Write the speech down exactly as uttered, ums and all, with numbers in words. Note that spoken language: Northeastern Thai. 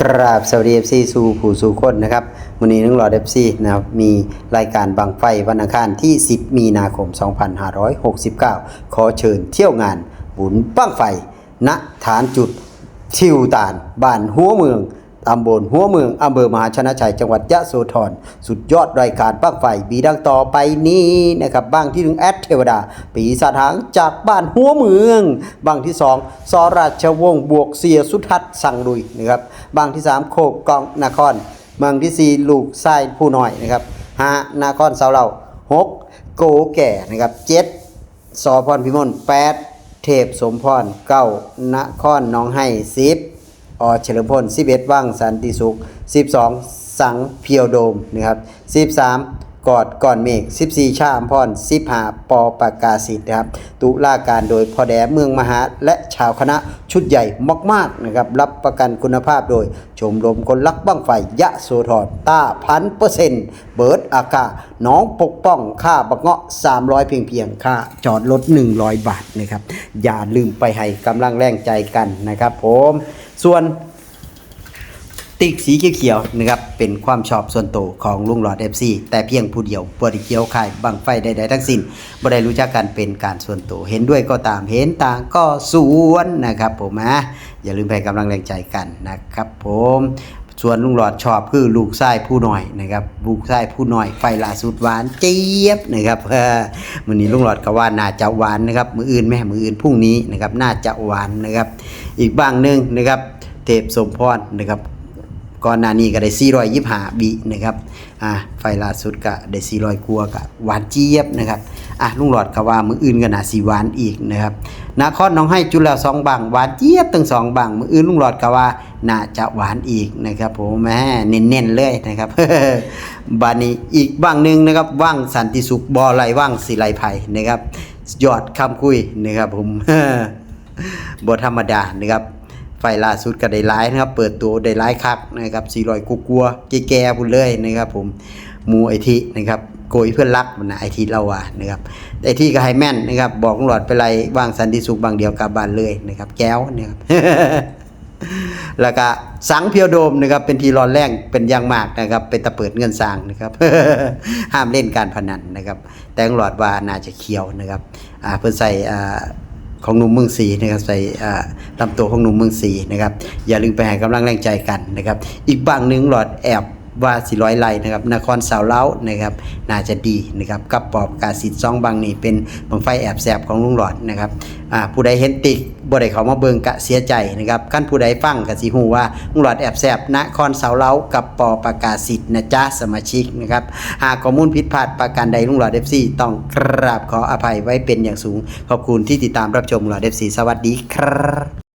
กราบสวัสดี เอฟซี สู่ผู้สู่คนนะครับ มื้อนี้ลุงหลอด เอฟซี นะครับ มีรายการบั้งไฟวันอังคารที่ สิบ มีนาคม สองพันห้าร้อยหกสิบเก้า ขอเชิญเที่ยวงานบุญบั้งไฟ ณ ฐานจุดทิวตาน บ้านหัวเมือง ตำบลหัวเมือง อำเภอมหาชนะชัย จังหวัดยะโสธร สุดยอดรายการบั้งไฟมีดังต่อไปนี้นะครับ บั้งที่หนึ่ง แอดเทวดา ปีศาจหางจากบ้านหัวเมือง บั้งที่สอง ส.ราชวงศ์บวกเสียสุทัศน์สั่งลุยนะครับ บั้งที่สาม โคกองนคร บั้งที่สี่ ลูกชายผู้น้อยนะครับ ห้า นครสาวเหล่า หก โกแก่นะครับ เจ็ด ส.พรพิมล แปด เทพสมพร เก้า นครหนองไฮ สิบ อ.เฉลิมพล สิบเอ็ด วังสันติสุข สิบสอง สังเพียวโดมนะครับ สิบสาม กอดก้อนเมฆ สิบสี่ ชาอัมพร สิบห้า ป.ประกาศิษย์นะครับ ตุลาการโดยพ่อแดเมืองมหา และชาวคณะชุดใหญ่มากๆนะครับ รับประกันคุณภาพโดยชมรมคนรักบั้งไฟยะโสธร ต้า พันเปอร์เซ็นต์ เบิดอาคา น้องปกป้อง ค่าบักเงาะ สามร้อย เพียงๆ ค่าจอดรถ หนึ่งร้อย บาทนะครับ อย่าลืมไปให้กำลังแรงใจกันนะครับผม ส่วน ติ๊กสีเขียวๆนะครับ เป็นความชอบส่วนตัวของลุงหลอด เอฟซี แต่เพียงผู้เดียว บ่ได้เกี่ยวค่ายบั้งไฟใดๆทั้งสิ้น บ่ได้รู้จักกันเป็นการส่วนตัว เห็นด้วยก็ตาม เห็นต่างก็สวนนะครับผมนะ อย่าลืมให้กำลังแรงใจกันนะครับผม ส่วนลุงหลอดชอบคือลูกชายผู้น้อยนะครับ ลูกชายผู้น้อย ไฟล่าสุดหวานเจี๊ยบนะครับ มื้อนี้ลุงหลอดก็ว่าน่าจะหวานนะครับ มื้ออื่นแม่ มื้ออื่น พรุ่งนี้นะครับ น่าจะหวานนะครับ อีกบั้งหนึ่งนะครับ เทพสมพรนะครับ ก่อนหน้านี้ก็ได้ สี่ร้อยยี่สิบห้า วินะครับ อ่า ไฟล่าสุดก็ได้ สี่ร้อย กว่า ก็หวานเจี๊ยบนะครับ อ่ะ ลุงหลอดก็ว่ามื้ออื่นก็น่าสิหวานอีกนะครับ นครหนองไฮจุดแล้วสองบั้ง หวานเจี๊ยบทั้งสองบั้ง มื้ออื่นลุงหลอดก็ว่าน่าจะหวานอีกนะครับผม แหม เน้นๆเลยนะครับ บัดนี้อีกบั้งหนึ่งนะครับ วังสันติสุข บ่ไล่วังสิไล่ไผนะครับ ยอดคำคุยนะครับผม บ่ธรรมดานะครับ ไฟล่าสุดก็ได้หลายนะครับ เปิดตัวได้หลายคักนะครับ สี่ร้อย กว่าๆ แก่ๆ พุ่นเลยนะครับผม หมู่ไอ้ทินะครับ โกยเพื่อนรักมันนะ ไอ้ทิเล่าว่านะครับ ไอ้ทิก็ให้แม่นนะครับ บอกลุงหลอดไปไล่วังสันติสุขบั้งเดียวกลับบ้านเลยนะครับ แจ๋วนะครับ แล้วก็สังเพียวโดมนะครับ เป็นที่ร้อนแรงเป็นอย่างมากนะครับ เป็นตะเปิดเงินสร้างนะครับ ห้ามเล่นการพนันนะครับ แต่ลุงหลอดว่าน่าจะเขียวนะครับ อ่า เพิ่นใส่ อ่า ของหนุ่มเมืองศรีนะครับ ใส่ อ่า ลำตัวของหนุ่มเมืองศรีนะครับ อย่าลืมไปให้กำลังแรงใจกันนะครับ อีกบั้งหนึ่งลุงหลอดแอบว่าสิร้อยไล่นะครับ นครสาวเหล้านะครับ น่าจะดีนะครับ กับป.ประกาศิษย์ สองบั้งนี้เป็นบั้งไฟแอบแสบของลุงหลอดนะครับ อ่า ผู้ใดเห็นติ๊กบ่ได้เข้ามาเบิ่งก็เสียใจนะครับ คันผู้ใดฟังก็สิฮู้ว่าลุงหลอดแอบแสบ นครสาวเหล้ากับ ป.ประกาศิษย์ นะจ๊ะ สมาชิกนะครับ หากข้อมูลผิดพลาดประการใดลุงหลอด เอฟซี ต้องกราบขออภัยไว้เป็นอย่างสูง ขอบคุณที่ติดตามรับชมลุงหลอด เอฟซี สวัสดีครับ